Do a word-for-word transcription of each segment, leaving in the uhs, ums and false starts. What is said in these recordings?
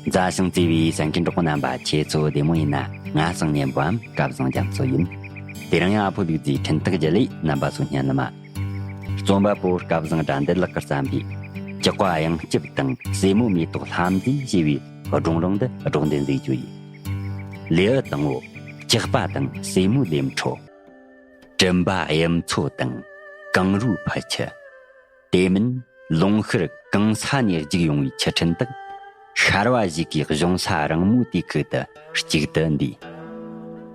མཛའ་ཞིང་བརྩེ་བའི་གསན་མཁན་གྲོགས་པོ་རྣམ་པ། ཁྱེད་ཚོ་བདེ་མོ་ཡིན་ན། ང་སང་ཉིན་པའམ་སྐལ་བཟང་རྒྱ་མཚོ་ཡིན། དེ་རིང་ཡང་ཨ་ཕོ་ལུག་རྫིའི་འཕྲིན་ཐག་བརྒྱུད་ལས་རྣམ་པ་ཚོ་སྙན་ལ་མ། རྩོམ་པ་པོ་སྐལ་བཟང་དགྲ་འདུལ་ལགས་ཀྱིས་བརྩམས་པའི་ལྕགས་པ་གཡང་སྐྱབས་དང་སྲས་མོ་མེ་ཏོག་ལྷ་མཛེས་ཞེས་པའི་སྒྲུང་རིང་འདི་སྒྲོག་འདོན་མཛད་རྒྱུ་ཡིན། ལེའུ་དང་པོ། ལྕགས་པ་དང་སྲས་མོ་ལས་འཕྲོ། སྤྲིན་པ་གཡུ་མཚོ་དང་གངས་རུའི་ཕུ་ཆུ། དེ་མིན་ལུང་ཤུར་གང་ས་ནས་རྒྱུག་ཡོང་བའི་ཆུ་ཕྲན་དག་ཤར་བ་གཞིས་ཀའི་གཞུང་ས་རིང་མོ་དེའི་ཁུལ་དུ་གཅིག་ཏུ་འདུས།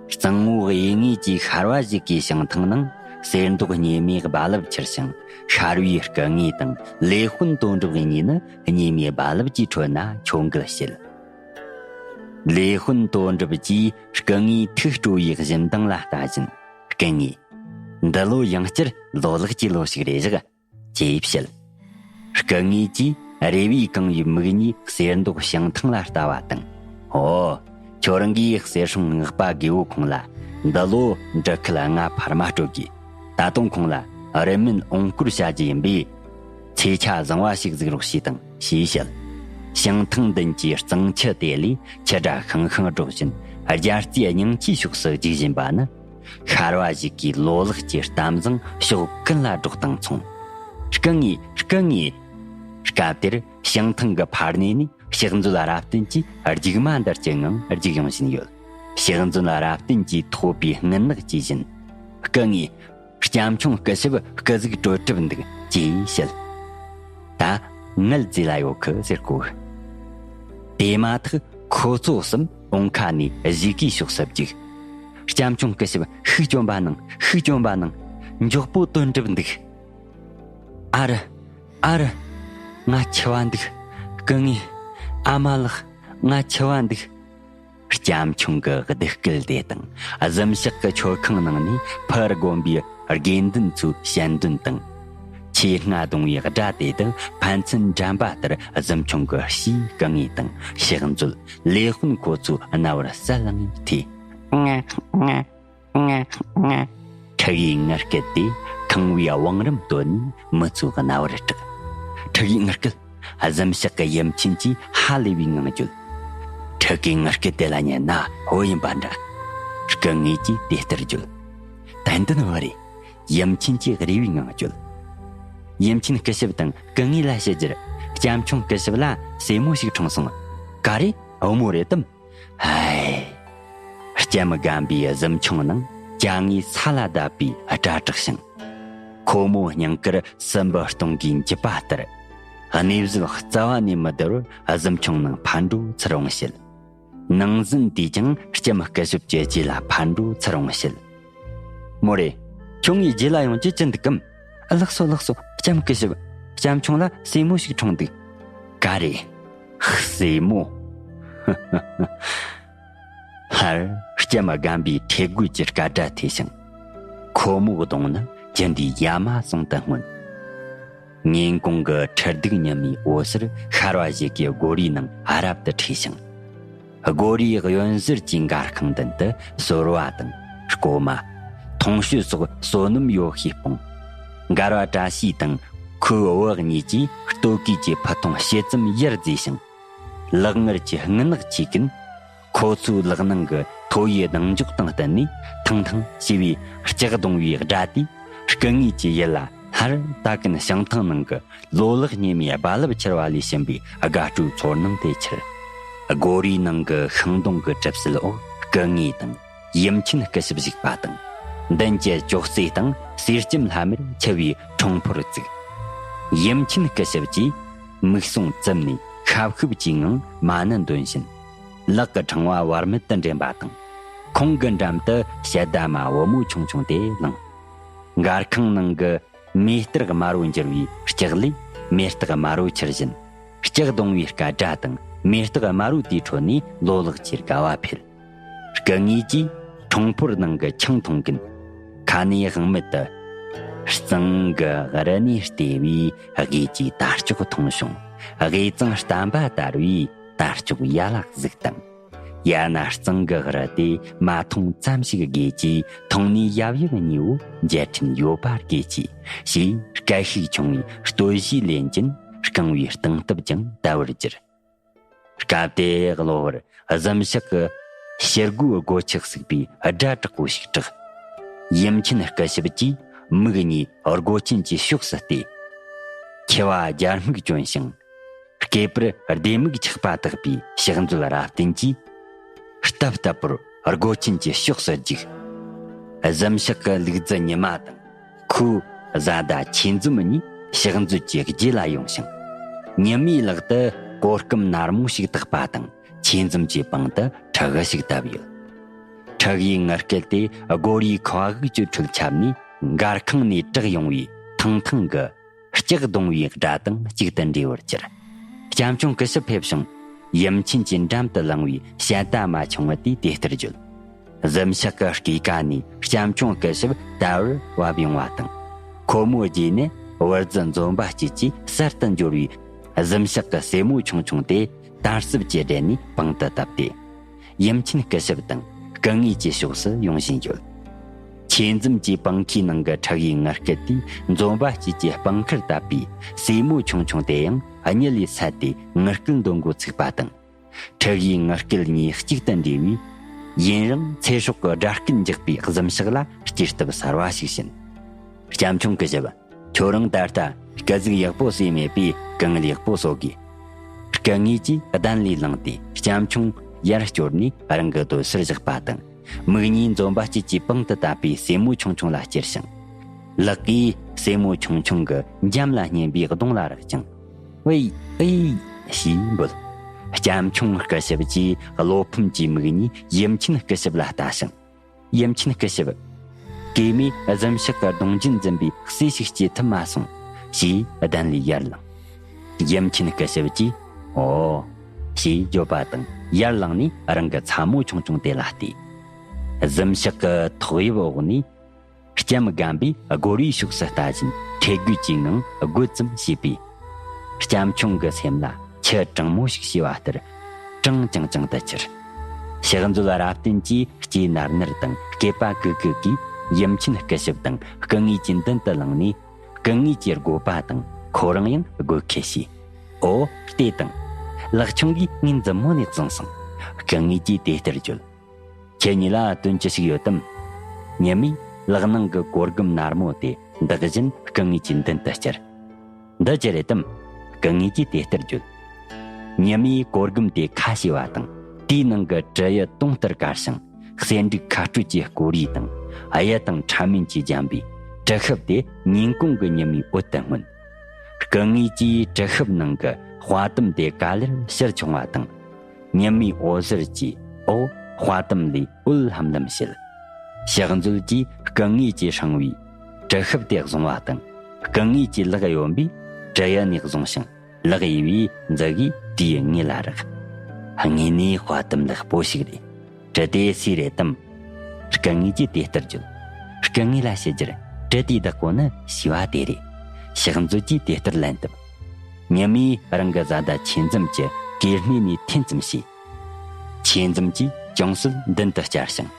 གཙང་བོ་གཡས་ངོས་ཀྱི་ཤར་བ་གཞིས་ཀའི་བྱང་ཐང་ནང་གསེར་མདོག་སྙེ་མའི་རྦ་རླབས་འཕྱུར་ཞིང་། ཤར་བའི་སྐུ་ངོས་དང་ལེ་ཧུན་དོན་གྲུབ་གཉིས་ནི་སྙེ་མའི་རྦ་རླབས་ཀྱི་ཁྲོད་ན་ཁྱོ་འགུལ་བྱེད། ལེ་ཧུན་དོན་གྲུབ་ཀྱིས་སྐུ་ངོའི་ཐུགས་སྤྲོ་བའི་བཞིན་མདངས་ལ་ལྟ་བཞིན། སྐུ་ངོས། འདི་ལོ་ཡང་བསྐྱར་ལོ་ལེགས་ཀྱི་ལོ་ཞིག་རེད་བཞག་ཅེས་བཤད། སྐུ་ངོས་ཀྱིས་རེ་བས་གང་བའི་མིག་གཉིས་གསེར་མདོག་བྱང་ཐང་ལ་ལྟ་བ་དང་། ཨོ། ཁྱོད་རང་གིས་གསེར་སྲུང་སྔགས་པ་རྒེད་འོག་ཁོང་ལ་འདི་ལོ་འབྲུ་ཁལ་ལྔ་འཕར་མ་སྤྲོད་དགོས། ད་དུང་ཁོང་ལ་རིན་མེད་འོང་སྐོར་བྱ་རྒྱུ་ཡིན་པས། ཚེ་ཆ་བཟང་བ་ཞིག་གཟིགས་རོགས་ཞེས་དང་ཞེས་བཤད། བྱང་ཐང་མདུན་གྱི་གཙང་ཆུ་དེ་ལས་ཆུ་སྒྲ་ཤང་ཤང་སྒྲོག་བཞིན་རྒྱ་རྩེའི་སྙིང་ཆུའི་ཕྱོགས་སུ་རྒྱུག་བཞིན་པ་ནི། ཤར་བ་གཞིས་ཀའི་ལོ་ལེགས་ཀྱི་གཏམ་བཟང་ཕྱོགས་ཀུན་ལ་སྒྲོག་དང་མཚུངས། སྐུ་ངོས། སྐུ་ངོས། སྐབས་དེར་བྱང་ཐང་གི་ཕར་སྣེ་ནས་ཕྱག་མཛོད་རབ་བརྟན་གྱིས་རྒྱུག་མ་འདར་གྱི་ངང་རྒྱུག་ཡོང་བཞིན་ཡོད། ཕྱག་མཛོད་རབ་བརྟན་གྱིས་ཐོབ་པའི་སྔུན་ནག་ཇི་བཞིན། སྐུ་ངོས། སྐྱབས་མཆོང་སྐུ་ཞབས་སྐུ་གཟུགས་དྲོད་གྲིབ་འདུག་ཅེས་བཤད། ད་ངལ་རྩོལ་ལ་ཡོད་གི་ཟེར་གོ། དེ་མ་ཐག་ཁོ་ཚོ་གསུམ་འོང་ཁ་ནས་གཞིས་ཀའི་ཕྱོགས་སུ་རྒྱུག་སྐྱབས་མཆོང་སྐུ་ཞབས་ཤུགས་བསྐྱོན་པ་གནང་། ཤུགས་བསྐྱོན་པ་གནང་། མགྱོགས་པོ་དོན་གྲུབ་འདུག་ཨ་རི། ཨ་རི། ང་འཆི་བ་འདུག་སྐུ་ངོས། ཨ་མ་ལགས། ང་འཆི་བ་འདུག་སྐྱབས་མཆོང་གི་སྡུག་སྐུལ་དེ་དང་གཟིམ་ཤག་གི་མཆོད་ཁང་ནང་ནས་ཕུ་དགོན་པའི་དགེ་འདུན་ཚོའི་དཔྱད་འདོན་དང་། ཆེས་རྔ་རྡུང་བའི་སྒྲ་དེ་དག་ཕན་ཚུན་འགྲན་པ་ལྟར་གཟིམ་ཆུང་གི་ཕྱིའི་སྐུ་ངོས་དང་ཕྱག་མཛོད་ལས་དཔོན་ཁོ་ཚོའི་རྣ་བར་གསལ་ལངས་ཏེ། ང་ང་ང་ང་། ཕྲུ་གུའི་ངུ་སྐད་དེ་ཁང་བའི་བང་རིམ་བཏོད་ནས་མི་ཚོའི་རྣ་བར་གྲགས། ཕྲུ་གུའི་ངུ་སྐད། གཟིམ་ཤག་གི་ཡུམ་ཆེན་གྱིས་ཧ་ལས་པའི་ངང་བརྗོད། ཕྲུ་གུའི་ངུ་སྐད་དེ་ལ་ཉན་ན་བུ་ཡིན་པ་འདྲ། སྐུ་ངོས་ཀྱིས་དེ་ལྟར་བརྗོད། ཏན་ཏན་བུ་རེད། ཡུམ་ཆེན་གྱིས་རེ་བའི་ངང་བརྗོད། ཡུམ་ཆེན་སྐུ་ཞབས་དང་སྐུ་ངོས་ལ་བཤད་རྒྱུར། སྐྱབས་མཆོང་སྐུ་ཞབས་ལ་སྲས་མོ་ཞིག་འཁྲུངས་སོང་། ག་རེ། བུ་མོ་རེད་དམ། ཧའི། ལྕམ་སྒམ་པོའི་གཟིམ་ཆུང་ནང་ཅ་དངོས་ས་ལ་བརྡབས་པའི་སྒྲ་གྲགས་ཤིང་། ཁོ་མོ་སྙིང་དཀར་སྲིན་བུ་སྟོང་གིས་འཇིབས་པ་ལྟར། གནས་ཚུལ་རྩ་བ་ནས་མི་བདེ་བར་གཟིམ་ཆུང་ནང་ཕར་འགྲོ་ཚུར་འོང་བྱེད། ནང་ཟིན་དུས་ཀྱང་ལྕམ་སྐུ་ཞབས་ཀྱི་རྗེས་ལ་ཕར་འགྲོ་ཚུར་འོང་བྱེད། མོ་རེ། ཁྱོད་ངའི་རྗེས་ལ་ཡོང་རྒྱུ་ཅི་འདུག་གམ། ལགས་སོ་ལགས་སོ། ལྕམ་སྐུ་ཞབས། སྐྱབས་མཆོང་ལ་སྲས་མོ་ཞིག་འཁྲུངས་འདུག་ག་རེ། སྲས་མོ། སླར་ལྕམ་སྒམ་པོའི་ཁྲེལ་དགོད་ཀྱི་སྐད་སྒྲ་ཐོས་ཤིང་། ཁོ་མོའི་གདོང་ནི་ཇི་འདྲའི་ཡ་མ་ཟུང་དུ་སྔོན། ངན་གོང་གི་ཁྲི་གདུགས་ཉི་མའི་འོད་ཟེར་ཤར་བ་གཞིས་ཀའི་སྒོ་རའི་ནང་རབ་ཏུ་འཁྲིགས་ཤིང་། སྒོ་རའི་གཡོན་ཟུར་གྱི་མགར་ཁང་མདུན་དུ་ཟོར་བ་དང་སྐོ་མ། ཐོང་གཤོལ་སོགས་བསོད་ནམས་ཡོ་བྱད་སྤུངས། མགར་བ་བཀྲ་ཤིས་དང་ཁོའི་བུ་གཉིས་ཀྱིས་ལྟོ་གོས་ཀྱི་ཕུ་ཐུང་ཕྱེད་ཙམ་ཡར་བརྫིས་ཤིང་། ལག་ངར་གྱི་རྔུལ་ནག་ཆུས་ཀུན། ཁོ་ཚོའི་ལག་ནང་གི་ཐོ་ཡི་གདེང་འཇོག་དང་བསྟུན་ནས་ཐང་ཐང་ཞེས་པའི་ལྕགས་རྡུང་བའི་སྒྲ་དེས་སྐུ་ངོས་ཀྱི་ཡིད་ལ་སླར་ད་གིན་བྱང་ཐང་ནང་གི་ལོ་ལེགས་ཉི་མའི་རྦ་རླབས་འཕྱུར་བ་ལས་བྱིན་པའི་དགའ་སྤྲོའི་ཚོར་སྣང་དེ་འཁྱུར། སྒོ་རའི་ནང་གི་ཤིང་སྡོང་གི་གྲིབ་བསིལ་འོག་སྐུ་ངོས་དང་ཡུམ་ཆེན་སྐུ་ཞབས་བཞུགས་པ་དང་། མདུན་གྱི་ཅོག་ཙེ་སྟེང་གསེར་སྐྱེམས་ལྷམ་མེར་འཁྱིལ་བའི་ཁྲུང་ཕོར་བཙུགས། ཡུམ་ཆེན་སྐུ་ཞབས་ཀྱིས་མིག་ཟུང་བཙུམས་ནས་ཤབ་ཤུབ་ཀྱི་ངང་མ་ཎི་འདོན་བཞིན། ལག་གི་ཕྲེང་བ་བར་མེད་དུ་འདྲེན་པ་དང་། ཁོང་གི་འགྲམ་དུ་ཞལ་ཟླ་མ་བུ་མོ་ཆུང་ཆུང་དེ་ལངས། མགར་ཁང་ནང་གི་མེ་ལྟར་དམར་བོ་འགྱུར་བའི་ལྕགས་ལས་མེ་སྟག་དམར་བོ་འཁྱུར་བཞིན། ལྕགས་རྡུང་བའི་སྐད་སྒྲ་དང་མེ་སྟག་དམར་བོ་དེའི་ཁྲོད་ནས་ལོ་ལེགས་ཀྱི་དགའ་བ་འཕེལ། སྐུ་ངོས་ཀྱིས་ཁྲུང་ཕོར་ནང་གི་ཆང་འཐུང་གིན། ཁ་ནས་དབང་མེད་དུ། གཙང་གི་རི་ནས་བལྟས་པའི་དགེ་ཅིག་དར་ལྕོག་མཐོང་བྱུང་། དགེ་གཙང་བསྟན་པ་དར་བའི་དར་ལྕོག་ཡ་ལག་ཟིག་དང་། ཡ་ན་གཙང་གི་རི་དེ་མ་མཐོང་ཙམ་ཞིག་དགེ་ཅིག་མཐོང་ནས་ཡབ་ཡུམ་གཉིས་པོ་མཇལ་ཁྲིམས་ཡོད་པ་དགེ་ཅིག་ཞེས་སྐད་ཤུགས་ཆུང་བའི་སྟོད་གཞས་ལེན་གྱིན་རྐང་བའི་རྟིང་སྟབས་ཀྱང་དལ་བར་གྱུར། སྐབས་དེའི་གློ་བུར་གཟིམ་ཤག་གི་ཕྱི་སྒོའི་སྒོ་ཕྱགས་ཟུག་པའི་སྒྲ་དྲག་པོ་ཞིག་གྲགས། ཡུམ་ཆེན་སྐུ་ཞབས་ཀྱིས་མིག་གཉིས་སྒོ་ཆེན་གྱི་ཕྱོགས་སུ་བལྟས། མཆེ་བ་རྒྱ་སྨུག་གྱོན་ཞིང་། སྐེད་པར་ལྡེ་མིག་ཆགས་པ་དག་པའི་ཕྱག་མཛོད་རབ་བརྟན་གྱིས། རྟབ་རྟབ་པོར་སྒོ་ཆེན་གྱི་ཕྱོགས་སུ་རྒྱུགས། གཟིམ་ཤག་གི་ལུག་རྫི་ཉི་མ་དང་། ཁོའི་བཟའ་ཟླ་ཆོས་འཛོམས་གཉིས་ཕྱག་མཛོད་ཀྱི་རྗེས་ལ་ཡོང་ཞིང་། ཉི་མའི་ལག་ཏུ་གོར་སྐམ་ནར་མོ་ཞིག་བཏགས་པ་དང་། ཆོས་འཛོམས་ཀྱི་པང་དུ་ཕྲུ་གུ་ཞིག་བཏབ་ཡོད། ཕྲུ་གུའི་ངུ་སྐད་དེ་སྒོ་རའི་ཁ་བ་དབུགས་ཀྱི་ཁྲོད་ཁྱབ་ནས། མགར་ཁང་ནས་གྲགས་ཡོང་བའི་ཐང་ཐང་གི་ལྕགས་རྡུང་བའི་སྒྲ་དང་གཅིག་ཏུ་འདྲེས་པར་གྱུར། སྐྱབས་མཆོག་སྐུ་ཞབས་ཕེབས་ཤིང་། ཡུམ་ཆེན་གྱི་འགྲམ་དུ་ལངས་པའི་ཞལ་ཏ་མ་ཆུང་ངུ་དེས་དེ་ལྟར་བརྗོད། གཟིམ་ཤག་གི་སྐེད་ཀ་ནས་སྐྱབས་མཆོག་སྐུ་ཞབས་དལ་བུར་བབས་ཡོང་བ་དང་། ཁོ་མོའི་རྗེས་ནས་བུ་རྫི་འཛོམས་པ་སྐྱིད་ཀྱིས་གསར་དུ་འབྱོར་བའི་གཟིམ་ཤག་གི་སྲས་མོ་ཆུང་ཆུང་དེ་དར་སྲབ་ཀྱི་སྦྲེལ་ནས་པང་དུ་བཏབ་སྟེ། ཡུམ་ཆེན་སྐུ་ཞབས་དང་སྐུ་ངོ་གི་ཕྱོགས་སུ་ཡོང་བཞིན་ཡོད། ཆོས་འཛོམས་ཀྱི་པང་ཁའི་ནང་གི་ཕྲུ་གུའི་ངུ་སྐད་དེས་འཛོམས་པ་སྐྱིད་ཀྱི་པང་ཁར་བཏབ་པའི་སྲས་མོ་ཆུང་ཆུང་དེ་ཡང་གཉིད་ལས་སད་དེ་ངུ་སྐད་འདོན་འགོ་ཚུགས་པ་དང་། ཕྲུ་གུའི་ངུ་སྐད་གཉིས་གཅིག་ཏུ་འདྲེས་པས། ཡུན་རིང་ཚེ་སྲོག་གི་སྒྲ་སྐད་འཇགས་པའི་གཟིམ་ཤག་ལ་སྐྱེལ་ཐབས་གསར་བ་ཞིག་བྱིན། སྐྱབས་མཆོག་སྐུ་ཞབས། ཁྱོད་རང་ད་ལྟ་སྐུ་གཟུགས་ཡག་པོ་བཟོས་མེད་པས་སྐུ་ངལ་ཡག་པོ་གསོ་དགོས། སྐུ་ངོ་གིས་གདན་ལས་ལངས་ཏེ་སྐྱབས་མཆོག་ཡར་བསྐྱོར་ནས་རང་གི་སྡོད་སར་བཞག་པ་དང་། མིག་གཉིས་འཛོམས་པ་སྐྱིད་ཀྱི་པང་དུ་བཏབ་པའི་སྲས་མོ་ཆུང་ཆུང་ལ་བསྐྱུར་ཞིང་། ལག་གིས་སྲས་མོ་ཆུང་ཆུང་གི་འཇམ་ལ་སྙན་པའི་གདོང་ལ་རེག་ཅིང་། ཨེ། ཨེ། ཞེས་འབོད། སྐྱབས་མཆོག་སྐུ་ཞབས་ཀྱིས་བློ་ཕམ་གྱི་མིག་གཉིས་ཡུམ་ཆེན་སྐུ་ཞབས་ལ་ལྟ་ཞིང་། ཡུམ་ཆེན་སྐུ་ཞབས། གེགས་མེད་གཟིམ་ཤག་གི་གདུང་རྒྱུན་འཛིན་པའི་སྲས་ཤིག་སྐྱེལ་ཐུབ་མ་སོང་། ཞེས་གདན་ལས་ཡར་ལངས། ཡུམ་ཆེན་སྐུ་ཞབས་ཀྱིས། ཨོ། ཞེས་བརྗོད་པ་དང་ཡར་ལངས་ནས་རང་གི་ཚ་མོ་ཆུང་ཆུང་དེ་ལ་གཏད། གཟིམ་ཤག་གི་ཐོག་དབྱིབས་འོག་ནས། ལྕམ་སྒམ་པོས་སྒོ་རའི་ཕྱོགས་སུ་ལྟ་བཞིན་ཁྲེལ་དགོད་ཀྱི་ངང་དགོད་ཙམ་བྱས་པས། སྐྱབས་མཆོག་གི་སེམས་ལ་ཆུ་གྲང་མོ་ཞིག་བྱས་པ་ལྟར་གྲང་རྐྱང་རྐྱང་དུ་གྱུར། ཕྱག་མཛོད་རབ་བརྟན་གྱིས་ལྕེ་ནར་ནར་དང་སྐེད་པ་གུག་གུག་གིས་ཡུམ་ཆེན་སྐུ་ཞབས་དང་སྐུ་ངོ་གི་མདུན་དུ་ལངས་ནས། སྐུ་ངོ་གི་དགོད་པ་དང་ཁོ་རང་ཡང་དགོད་ཁུལ་བྱས། ཨོ། ལྟོས་དང་། ལག་ཆུང་གིས་ངའི་མཛུབ་མོ་ནས་བཙིམས་སོང་། སྐུ་ངོ་གིས་དེ་ལྟར་བརྗོད། ཁྱེད་གཉིས་ལ་དོན་ཅི་ཞིག་ཡོད་དམ། ཉི་མས་ལག་ནང་གི་གོར་སྒམ་ནར་མོ་དེ་འདེགས་བཞིན་སྐུ་ངོ་གི་མདུན་དུ་བསྐྱུར། འདི་ཅི་རེད་དམ། སྐུ་ངོ་གིས་དེ་ལྟར་བརྗོད། ཉི་མས་གོར་སྒམ་དེ་ཁ་ཕྱེ་བ་དང་། དེའི་ནང་གི་དྲི་ཡི་དུང་ལྟར་དཀར་ཞིང་། གསེར་འབྲུག་ཁ་སྤྲོད་ཀྱི་སྐོར་རས་དང་། གཡུ་དང་ཁྲ་མེན་གྱིས་བརྒྱན་པའི་དྲི་ཤབ་དེ་ཉིན་གུང་གི་ཉི་མའི་འོད་དུ་མངོན། སྐུ་ངོ་གིས་དྲི་ཤབ་ནང་གི་དཔའ་གཏམ་དེ་ག་ལེར་ཕྱིར་མཆོང་བ་དང་། ཉི་མའི་འོད་ཟེར་གྱི་འོག་དཔའ་གཏམ་ལས་འོད་ལྷམ་ལྷམ་བྱེད། ཕྱག་མཛོད་ཀྱིས་སྐུ་ངོ་གིས་བསྲིངས་པའི་དྲི་ཤབ་དེ་བཟུང་བ་དང་། སྐུ་ངོ་གི་ལག་གཡོན་པས་དྲི་ཡི་ནས་བཟུང་ཞིང་། ལག་གཡས་པས་མཛུ་གུས་དེའི་ངོས་ལ་རེག། དངོས་གནས་དཔའ་གཏམ་ལེགས་པོ་ཞིག་རེད། དྲི་དེ་སུའི་རེད་དམ། སྐུ་ངོ་གིས་དེ་ལྟར་བརྗོད། སྐུ་ངོ་ལ་བཤད་རྒྱུར་དྲི་དེའི་བདག་པོ་ནི་ཞི་བ་དེ་རེད། ཕྱག་མཛོད་ཀྱིས་དེ་ལྟར་ལན་བཏབ། ཉི་མས་རང་གི་བཟའ་ཟླ་ཆོས་འཛོམས་ཀྱི་གོས་སྣེ་ནས་འཐེན་ཙམ་བྱས། ཆོས་འཛོམས་ཀྱིས་ཅུང་ཟད་མདུན་དུ་བསྐྱར་ཞིང་།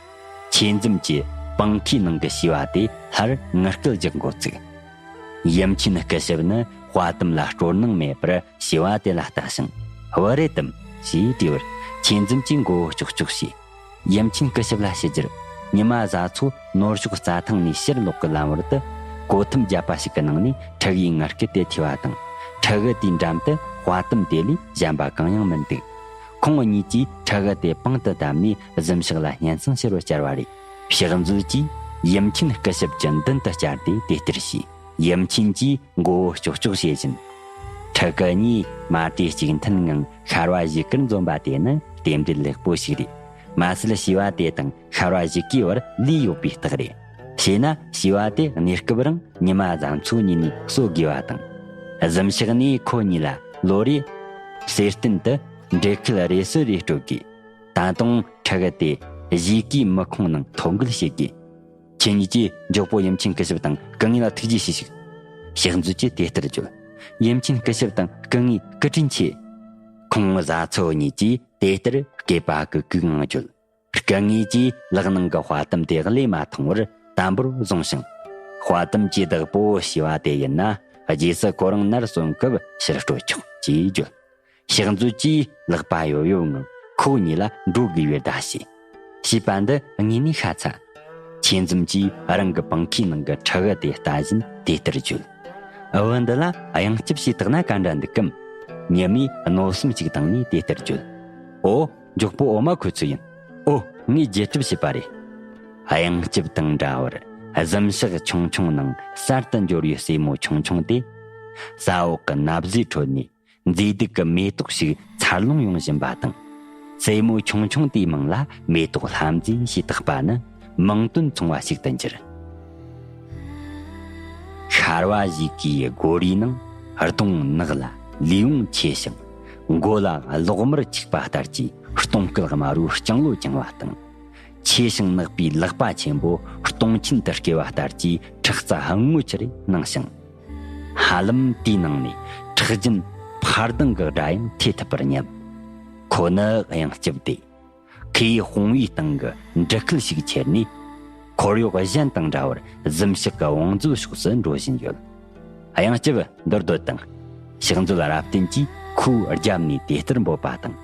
ཆོས་འཛོམས་ཀྱི་པང་ཁའི་ནང་གི་ཞི་བ་དེ་སླར་ངུ་སྐད་རྒྱག་འགོ་བཙུགས། ཡུམ་ཆེན་སྐུ་ཞབས་ནི་དཔའ་གཏམ་ལ་སྤྲོ་སྣང་མེད་པར་ཞི་བ་དེ་ལ་ལྟ་ཞིང་། བུ་རེད་དམ་ཞེས་དྲིས་པར། ཆོས་འཛོམས་ཀྱིས་མགོ་བོ་ལྕོག་ལྕོག་བྱས། ཡུམ་ཆེན་སྐུ་ཞབས་ལ་བཤད་རྒྱུར། ཉི་མ་གཟའ་ཚོ་ནོར་ཕྱུགས་རྩྭ་ཐང་ནས་ཕྱིར་ལོག་གི་ལམ་བར་དུ། གོ་ཐུམ་བརྒྱབ་པ་ཞིག་གི་ནང་ནས་ཕྲུ་གུའི་ངུ་སྐད་དེ་ཐོས་པ་དང་། ཕྲུ་གུ་དེའི་འགྲམ་དུ་དཔའ་གཏམ་དེ་ལས་གཞན་པ་གང་ཡང་མི་འདུག་ཁོང་གཉིས་ཀྱིས་ཕྲུ་གུ་དེ་པང་དུ་བཏབ་ནས་གཟིམ་ཤག་ལ་སྙན་སེང་ཞུ་བར་བཅར་བ་རེད། ཕྱག་མཛོད་ཀྱིས་ཡུམ་ཆེན་སྐུ་ཞབས་ཀྱི་མདུན་དུ་བཅར་ཏེ་དེ་ལྟར་བྱས། ཡུམ་ཆེན་གྱིས་མགོ་བོ་ལྕོག་ལྕོག་བྱེད་བཞིན། ཕྲུ་གུ་གཉིས་མ་གྲོས་གཅིག་མཐུན་ངང་ཤར་བ་གཞིས་ཀར་འཛོམས་པ་དེ་ནི་རྟེན་འབྲེལ་ལེགས་པོ་ཞིག་རེད། མ་ཟད་ཞི་བ་དེ་དང་ཤར་བ་གཞིས་ཀའི་བར་ལུས་ཡོད་པའི་རྟགས་རེད། བྱས་ན་ཞི་བ་དེ་གནས་སྐབས་རིང་ཉི་མ་གཟའ་མཚོ་གཉིས་ནས་གསོ་དགོས་པ་དང་། གཟིམ་ཤག་ནས་ཁོ་གཉིས་ལ་ལོ་རེ་གསེར་སྟེང་དུ་འབྲས་ཁུལ་རེ་ཟུང་རེ་སྤྲོད་དགོས། ད་དུང་ཕྲུ་གུ་དེ་གཞིས་ཀའི་མི་ཁོངས་ནང་ཐོ་འགོད་བྱེད་དགོས། ཁྱེད་གཉིས་ཀྱིས་མགྱོགས་པོ་ཡུམ་ཆེན་སྐུ་ཞབས་དང་སྐུ་ངོ་ལ་ཐུགས་རྗེ་ཆེ་ཞུ། ཕྱག་མཛོད་ཀྱིས་དེ་ལྟར་བརྗོད། ཡུམ་ཆེན་སྐུ་ཞབས་དང་སྐུ་ངོ་སྐུ་དྲིན་ཆེ། ཁོང་བཟའ་ཚོ་གཉིས་ཀྱིས་དེ་ལྟར་སྐེད་པ་གུག་གུག་ངང་བརྗོད། སྐུ་ངོ་གིས་ལག་ནང་གི་དཔའ་གཏམ་དེ་བློས་མ་ཐོངས་པར་དམ་པོར་བཟུང་ཞིང་། དཔའ་གཏམ་གྱི་བདག་པོ་ཞི་བ་དེ་ཡིན་ན། རྗེས་སུ་ཁོ་རང་ནར་སོན་སྐབས་ཕྱིར་སྤྲོད་ཆོག་ཅེས་བརྗོད། ཕྱག་མཛོད་ཀྱིས་ལག་པ་གཡོ་གཡོ་ངང་ཁོ་གཉིས་ལ་འགྲོ་དགོས་པའི་བརྡ་བྱས། བྱིས་པ་འདི་དངོས་གནས་ཤ་ཚ། ཆོས་འཛོམས་ཀྱིས་རང་གི་པང་ཁའི་ནང་གི་ཁྲི་གུ་དེ་ལྟ་བཞིན་དེ་ལྟར་བརྗོད། འུ་འདི་ལ་གཡང་སྐྱིབས་ཞེས་བཏགས་ན་ག་འདྲ་འདུག་གམ། ཉི་མས་གནོད་སེམས་ཤིག་བཏང་ནས་དེ་ལྟར་བརྗོད། ཨོ། མགྱོགས་པོ་འོ་མ་ཁོ་ཚོ་ཡིན། ཨོ། ངས་རྗེས་གྲབས་བྱས་པ་རེད། གཡང་སྐྱིབས་དང་འདྲ་བར་གཟིམ་ཤག་ཆུང་ཆུང་ནང་གསར་དུ་འབྱོར་བའི་སྲས་མོ་ཆུང་ཆུང་དེ། ས་འོག་གི་ན་བཟའི་ཁྲོད་ནས་མཛེས་སྡུག་གི་མེ་ཏོག་ཞིག་འཚར་ལོངས་ཡོང་བཞིན་པ་དང་། སྲས་མོ་ཆུང་ཆུང་དེའི་མིང་ལ་མེ་ཏོག་ལྷ་མཛེས་ཞེས་བཏགས་པ་ནི་མིང་དོན་མཚུངས་པ་ཞིག་ཏུ་འགྱུར། ཤར་བ་ཞིག་གི་སྒོ་རའི་ནང་གདོང་ནག་ལ་ལུས་བོངས་ཆེ་ཞིང་། མགོ་ལ་གློག་དམར་འཁྱུག་པ་ལྟར་གྱི་སྟོང་སྐུད་དམར་པོའི་ལྕང་ལོ་བརྐྱང་བ་དང་། ཆེ་ཞིང་ནག་པའི་ལག་པ་ཆེན་པོ་སྟོང་ཆེན་དུ་བསྐྱེད་པ་ལྟར་གྱི་ཁྲག་རྩ་སྔོ་ཆེར་སྣང་ཞིང་། ཧ་ལམ་དེའི་ནང་ནས་ཁྲག་རྒྱུན་འཕར་ལྡིང་གི་སྒྲ་ཡང་ཐོས་ཐུབ་པར་སྙམ། ཁོ་ནི་གཡང་སྐྱིབས་ཏེ། ཁོས་དཔུང་བའི་སྟེང་གི་འབྲུ་ཁལ་ཞིག་ཁྱེར་ནས། འཁོར་གཡོག་གཞན་དང་འདྲ་བར་གཟིམ་ཤག་གི་བང་མཛོད་ཕྱོགས་སུ་འགྲོ་བཞིན་ཡོད། གཡང་སྐྱིབས། འདིར་སྡོད་དང་། ཕྱག་མཛོད་རབ་བརྟན་གྱིས་ཁོའི་རྒྱབ་ནས་དེ་ལྟར་འབོད་པ་དང་།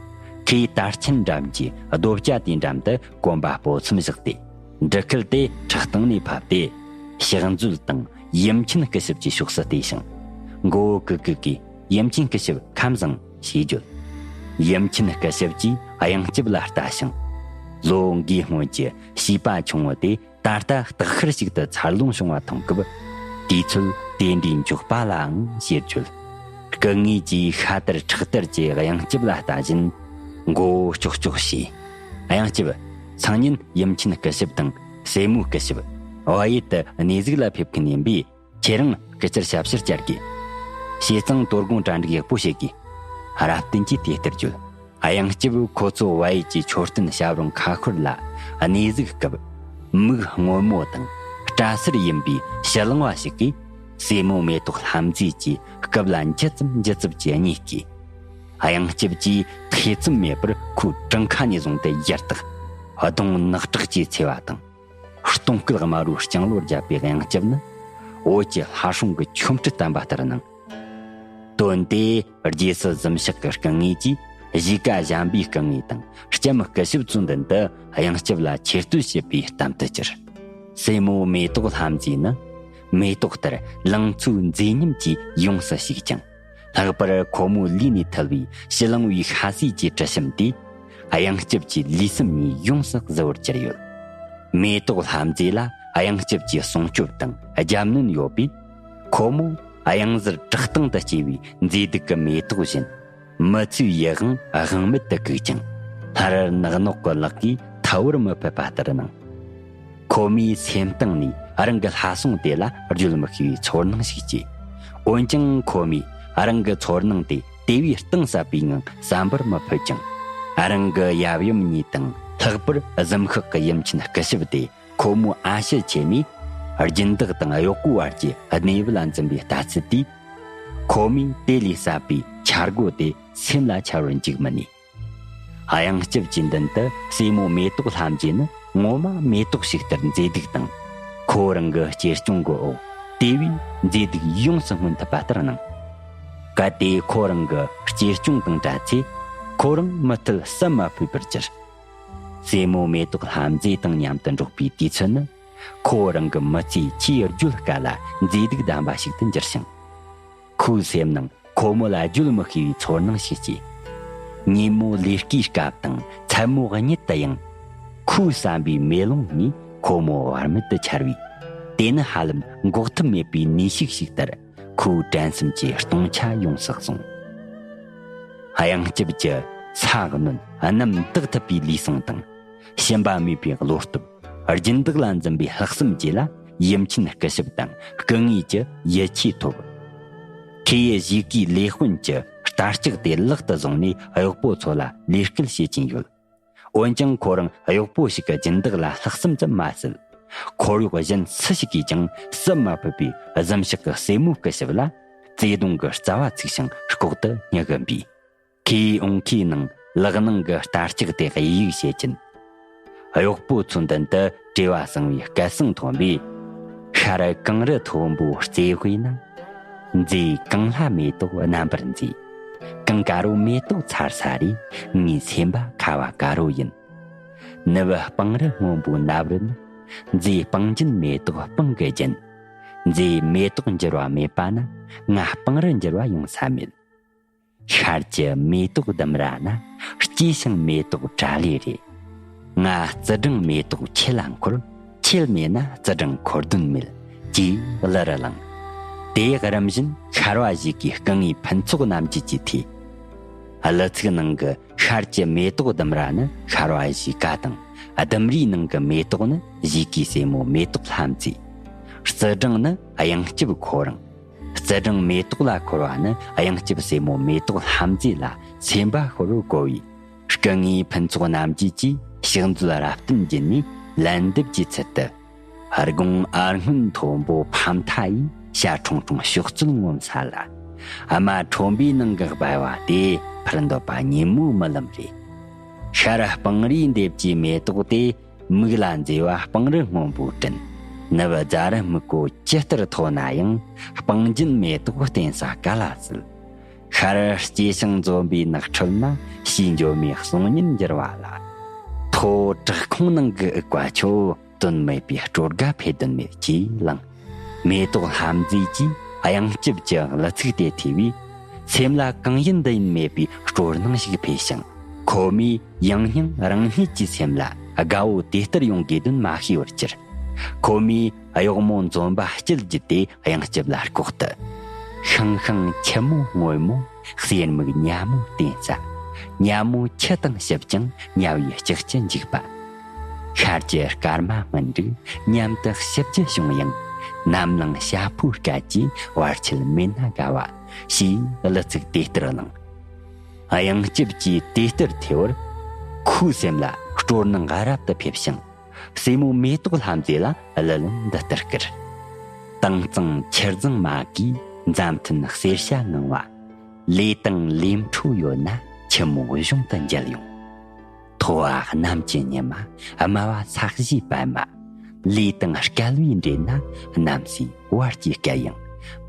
ཁོས་དར་ཆེན་འགྲམ་གྱི་རྡོ་སྐྱ་དེའི་འགྲམ་དུ་གོམ་པ་སྤོ་མཚམས་བཞག་སྟེ། འབྲུ་ཁལ་དེ་ཕྲག་སྟེང་ནས་ཕབ་སྟེ། ཕྱག་མཛོད་དང་ཡུམ་ཆེན་སྐུ་ཞབས་ཀྱི་ཕྱོགས་སུ་བལྟས་ཤིང་། མགོ་བོ་གུག་གུག་གིས། ཡུམ་ཆེན་སྐུ་ཞབས་ཁམས་བཟང་ཞེས་བརྗོད། ཡུམ་ཆེན་སྐུ་ཞབས་ཀྱིས་གཡང་སྐྱིབས་ལ་ལྟ་ཞིང་། ལོ་འགའི་སྔོན་གྱི་བྱིས་པ་ཆུང་ངུ་དེ་ད་ལྟ་སྟག་ཤར་ཞིག་ཏུ་འཚར་ལོངས་བྱུང་བ་མཐོང་སྐབས། དུས་ཚོད་དེ་འདྲའི་མགྱོགས་པ་ལའང་ཞེས་བརྗོད། སྐུ་ངོས་ཀྱིས་ཤ་དར་ཁྲག་དར་གྱི་གཡང་སྐྱིབས་ལ་ལྟ་བཞིན་མགོ་བོ་ལྕོག་ལྕོག་བྱས། གཡང་སྐྱིབས། སང་ཉིན་ཡུམ་ཆེན་སྐུ་ཞབས་དང་སྲས་མོ་སྐུ་ཞབས་བལ་ཡུལ་དུ་གནས་གཟིགས་ལ་ཕེབས་མཁན་ཡིན་པས། ཁྱེད་རང་སྐུ་བཅར་ཞབས་ཕྱིར་བཅར་དགོས། བྱས་ཙང་དོ་དགོང་གྲ་སྒྲིག་ཡག་པོ་བྱེད་དགོས། རབ་བརྟན་གྱིས་དེ་ལྟར་བརྗོད། གཡང་སྐྱིབས་ཁོ་ཚོ་བལ་ཡུལ་གྱི་མཆོད་རྟེན་ཞབས་རིང་ཁ་ཤོར་ལ་གནས་གཟིགས་སྐབས། མིག་སྔོན་མོ་དང་སྐྲ་སེར་ཡིན་པའི་ཕྱི་གླིང་བ་ཞིག་གིས་སྲས་མོ་མེ་ཏོག་ལྷ་མཛེས་ཀྱི་རྐུབ་ལ་འཇུ་ཙམ་འཇུ་ཙམ་གྱིས་གཉིད་བསྐྱེས། གཡང་སྐྱིབས་ཀྱིས་ཐེ་ཚོམ་མེད་པར་ཁོའི་བྲང་ཁ་ནས་བཟུང་སྟེ་ཡར་བཏེགས། གདོང་ནག་དྲག་གིས་འཚེ་བ་དང་། སྟོང་སྐུད་དམར་པོའི་ལྕང་ལོར་བརྒྱབ་པའི་གཡང་སྐྱིབས་ནི། བོད་ཀྱི་ལྷ་སྲུང་གི་ཆོ་འཕྲུལ་བསྟན་པ་ལྟར་སྣང་། དོན་དེ་རྗེས་སུ་གཟིམ་ཤག་གི་སྐུ་ངོས་ཀྱིས་གཞིས་ཀ་གཞན་པའི་སྐུ་ངོས་དང་ལྕམ་སྐུ་ཞབས་ཚོའི་མདུན་དུ་གཡང་སྐྱིབས་ལ་ཆེ་བསྟོད་བྱེད་པའི་གཏམ་དུ་གྱུར། སྲས་མོ་མེ་ཏོག་ལྷ་མཛེས་ནི། མེ་ཏོག་ལྟར་ལང་ཚོའི་མཛེས་ཉམས་ཀྱིས་ཡོངས་སུ་ཞིག་ཅིང་། ལྷག་པར་ཁོ་མོའི་ལུས་ནས་ཐིལ་བའི་ཕྱི་གླིང་བའི་ཤ་ཟས་ཀྱི་དྲི་ཞིམ་དེས། གཡང་སྐྱིབས་ཀྱི་ལུས་སེམས་གཉིས་ཡོངས་སུ་གཟི་བར་གྱུར་ཡོད། མེ་ཏོག་ལྷ་མཛེས་ལ་གཡང་སྐྱིབས་ཀྱི་སྲུང་སྐྱོབ་དང་རྒྱབ་གནོན་ཡོད་པས། ཁོ་མོ་གཡང་གཟར་བྲག་སྟེང་དུ་སྐྱེས་པའི་མཛེས་སྡུག་གི་མེ་ཏོག་བཞིན། མི་ཚོའི་ཡིད་དབང་དབང་མེད་དུ་བཀུག་ཅིང་། སླར་ནག་ནོག་གི་ལག་གིས་ཐུལ་བར་མི་ཕོད་པ་ལྟར་སྣང་། ཁོ་མོའི་སེམས་གཏིང་ནས་རང་གི་ལྷ་སྲུང་དེ་ལ་བརྗོད་མི་ཤེས་པའི་ཚོར་སྣང་ཞིག་སྐྱེས། འོན་ཀྱང་ཁོ་མོས་རང་གི་ཚོར་སྣང་དེ་དེ་བས་གཏིང་ཟབ་པའི་ངང་བསམ་པར་མི་ཕོད་ཅིང་། རང་གི་ཡབ་ཡུམ་གཉིས་དང་། ལྷག་པར་གཟིམ་ཤག་གི་ཡུམ་ཆེན་སྐུ་ཞབས་དེ་ཁོ་མོའི་ཨ་ཞེ་ཆེ་མོས་སྦྱིན་བདག་དང་གཡོག་པོའི་བར་གྱི་གནས་བབ་ལ་འཛིན་པའི་ལྟ་ཚུལ་དེས། ཁོ་མོས་དེ་ལས་ཟབ་པའི་འཆར་སྒོ་དེ་སེམས་ལ་འཆར་བར་འཇུག་མི་ནུས། གཡང་སྐྱིབས་ཀྱི་མདུན་དུ་སྲས་མོ་མེ་ཏོག་ལྷ་མཛེས་ནི་ངོ་མ་མེ་ཏོག་ཞིག་ལྟར་མཛེས་སྡུག་དང་། ཁོ་རང་གི་གཅེས་སྐྱོང་གི་འོག་དེ་བས་མཛེས་སྡུག་ཡོངས་སུ་མངོན་ཐུབ་པ་ལྟར་སྣང་། གལ་ཏེ་ཁོ་རང་གི་གཅེས་སྐྱོང་དང་བྲལ་ཚེ། ཁོ་རང་མུ་མཐུད་བསམ་མ་ཕོད་པར་གྱུར། སྲས་མོ་མེ་ཏོག་ལྷ་མཛེས་དང་མཉམ་དུ་འགྲོགས་པའི་དུས་ཚོད་ནི། ཁོ་རང་གི་མི་ཚེའི་ཆེས་བརྗོད་དཀའ་ལ་མཛེས་སྡུག་ལྡན་པ་ཞིག་ཏུ་འགྱུར་ཞིང་། ཁོའི་སེམས་ནང་ཁོ་མོ་ལ་བརྗོད་མི་ཤེས་པའི་ཚོར་སྣང་ཞིག་སྐྱེས། ཉིན་མོ་ལས་ཀའི་སྐབས་དང་མཚན་མོ་གཉིད་དུ་ཡང་། ཁོའི་བསམ་པའི་མེ་ལོང་ནས་ཁོ་མོ་བར་མེད་དུ་འཆར་བས། དེ་ནི་ཧ་ལམ་འགོག་ཐབས་མེད་པའི་ནུས་ཤུགས་ཤིག་ལྟར། ཁོའི་དྲན་སེམས་ཀྱི་སྟོང་ཆ་ཡོངས་སུ་བཟུང་། གཡང་སྐྱིབས་ཀྱི་ས་གནོན་རྣམ་དག་ཐུབ་པའི་ལུས་ཟུངས་དང་། ཞུམ་པ་མེད་པའི་བློ་སྟོབས། སྦྱིན་བདག་ལ་འཛིན་པའི་ལྷག་བསམ་བཅས་ལ་ཡུམ་ཆེན་སྐུ་ཞབས་དང་སྐུ་ངོས་ཀྱི་ཡིད་ཆེས་ཐོབ། ཁོས་གཞིས་ཀའི་ལས་དཔོན་གྱི་རྟ་ལྕག་དེ་ལག་ཏུ་བཟུང་ནས་གཡོག་པོ་ཚོ་ལ་ལས་སྐུལ་བྱེད་ཀྱིན་ཡོད། འོན་ཀྱང་ཁོ་རང་གཡོག་པོ་ཞིག་གི་སྦྱིན་བདག་ལ་ལྷག་བསམ་ཙམ་མ་ཟད། འཁོར་གཡོག་གཞན་སུ་ཞིག་གིས་ཀྱང་བསུབ་མ་ཕོད་པའི་གཟིམ་ཤག་གི་སྲས་མོ་སྐུ་ཞབས་ལ་བརྩེ་གདུང་གི་རྩ་བ་ཚུགས་ཤིང་ལྐོག་ཏུ་བསྙི་གི་འབུལ། ཁོས་འོང་ཁའི་ནང་ལག་ནང་གི་རྟ་ལྕག་དེ་གཡས་གཡོགས་བྱེད་ཀྱིན། གཡོག་པོ་ཚོའི་མདུན་དུ་བྲེལ་བ་བཟང་བའི་སྐད་གསང་ཐོན་པས། ཤར་གངས་རི་མཐོན་པོའི་རྩེ་དབུས་ན། མཛེས་གངས་ལྷ་མེ་ཏོག་རྣམ་པར་མཛེས། གངས་དཀར་པོ་མེ་ཏོག་མཚར་ས་རེད། ངའི་སེམས་པ་ཁ་བ་དཀར་པོ་ཡིན། ནུབ་སྤང་རི་སྔོན་པོའི་ནབ་རི་ན། མཛེས་སྤང་རྒྱན་མེ་ཏོག་སྤང་གི་རྒྱན། མཛེས་མེ་ཏོག་འགྱུར་བ་མེད་པ་ན། ང་སྤང་རི་འགྱུར་བ་ཡོང་ས་མེད། ཤར་གྱི་མེ་ཏོག་ལྡུམ་ར་ན། སྐྱེས་ཤིང་མེ་ཏོག་བཀྲ་ལེ་རེད། ང་རྩི་སྦྲང་མེ་ཏོག་ཁྱེད་ལ་འཁོར། ཁྱེད་མེད་ན་རྩི་སྦྲང་འཁོར་དོན་མེད། ཅེས་གླུ་རུ་བླངས། དེ་རིམ་བཞིན་ཤར་བ་གཞིས་ཀའི་སྐུ་ངོའི་ཕུན་ཚོགས་རྣམ་རྒྱལ་གྱིས་ཐོས། གླུ་ཚིག་ནང་གི་ཤར་གྱི་མེ་ཏོག་ལྡུམ་ར་ནི་ཤར་བ་གཞིས་ཀ་དང་། ལྡུམ་རའི་ནང་གི་མེ་ཏོག་ནི་གཞིས་ཀའི་སྲས་མོ་མེ་ཏོག་ལྷ་མཛེས། རྩི་སྦྲང་ནི་གཡང་སྐྱབས་ཁོ་རང་། རྩི་སྦྲང་མེ་ཏོག་ལ་འཁོར་བ་ནི་གཡང་སྐྱབས་སྲས་མོ་མེ་ཏོག་ལྷ་མཛེས་ལ་སེམས་པ་ཤོར་བར་གོ་བས། སྐུ་ངོའི་ཕུན་ཚོགས་རྣམ་རྒྱལ་གྱིས་ཕྱག་མཛོད་རབ་བརྟན་བརྒྱུད་ནས་ལན་འདེབས་ཀྱི་ཚུལ་དུ། དགུང་ཨ་སྔོན་མཐོན་པོ་ཕ་མཐའ་ཡི། ཞྭ་ཁྲུང་ཁྲུང་ཕྱོགས་བཅུར་ངོ་མཚར་ལ། ཨ་མ་ཁྲོན་པའི་ནང་གི་སྦལ་བ་དེ། འཕུར་འདོད་པ་ཉིན་མོའི་རྨི་ལམ་རེད། ཤར་སྤང་རིའི་འདེབས་ཀྱི་མེ་ཏོག་དེ། མིག་ལ་མཛེས་པ་སྤང་རི་སྔོན་པོའི་སྤྲིན། ནུབ་རྫ་རི་སྨུག་པོ་ཇི་ལྟར་མཐོ་ན་ཡང་། སྤང་རྒྱན་མེ་ཏོག་བརྟེན་ས་ག་ལ་སྲིད། ཤར་སྐྱེས་ཤིང་འཛོམས་པའི་ནགས་ཁྲོད་ན། ཕྱིས་འགྱོ་མའི་གསུང་སྙན་འགྱུར་བ་ལ། མཐོ་བྲག་ཁུང་ནང་གི་ཨུ་ཀ་ཁྱོ། དོན་མེད་པའི་སྲོལ་དགའ་འཕེལ་དོན་མེད་ཅེས་ལངས། མེ་ཏོག་ལྷ་མཛེས་ཀྱིས་གཡང་སྐྱབས་ཀྱི་གླུ་ཚིག་དེ་ཐོས་པས། སེམས་ལ་གང་ཡིན་འདི་ཡིན་མེད་པའི་སྤྲོ་སྣང་ཞིག་འཕེལ་ཞིང་། ཁོ་མོས་ཡང་སྙིང་རང་ཉིད་ཀྱི་སེམས་ལ་དགའ་བོ་དེ་ལྟར་ཡོང་དགོས་དོན་མ་ཤེས་པར་གྱུར། ཁོ་མོས་གཡོག་མོ་འཛོམས་པ་སྐྱིད་རྒྱུ་དེ་གཡང་སྐྱབས་ལ་ལྐོག་ཏུ། ཤང་ཤང་ཁྱི་མོ་སྔོན་མོ། གསེར་མིག་ཉ་མོ་བསྟན་ས། ཉ་མོ་ཁྱི་དང་ཞིབ་ཅིང་ཉ་བའི་ལྕགས་ཀྱུ་འཇིགས་པ། ཤར་གྱི་སྐར་མ་སྔོན་འགྲིག་མཉམ་དུ་ཞིབ་ཀྱི་བྱུང་ཡང་། ནམ་ལངས་ཞྭ་ཕོའི་སྐད་ཀྱིས་བར་ཆད་མེད་ན་དགའ་བ། ཞེས་གླུ་ཚིག་དེ་ལྟར་བླངས། གཡང་སྐྱབས་ཀྱིས་དེ་ལྟར་ཐོས་པར། ཁོའི་སེམས་ལ་སྤྲོ་སྣང་རབ་ཏུ་འཕེལ་ཞིང་། སྲས་མོ་མེ་ཏོག་ལྷ་མཛེས་ལ་གླུ་ལན་འདི་ལྟར་བསྐུར། དྭངས་གཙང་ཆུ་གཙང་མ་གིས་མཛའ་མཐུན་གསེར་ཞྭ་ངང་བ། ལས་དང་ལས་འཕྲོ་ཡོད་ན་ཁྱི་མོ་གཞུང་དུ་མཇལ་ཡོང་། མཐོ་བ་གནམ་གྱི་ཉི་མ། དམའ་བ་ས་གཞིའི་པད་མ། ལས་དང་སྐལ་བས་འདྲེས་ན་གནམ་སའི་བར་གྱི་སྐད་ཡང་།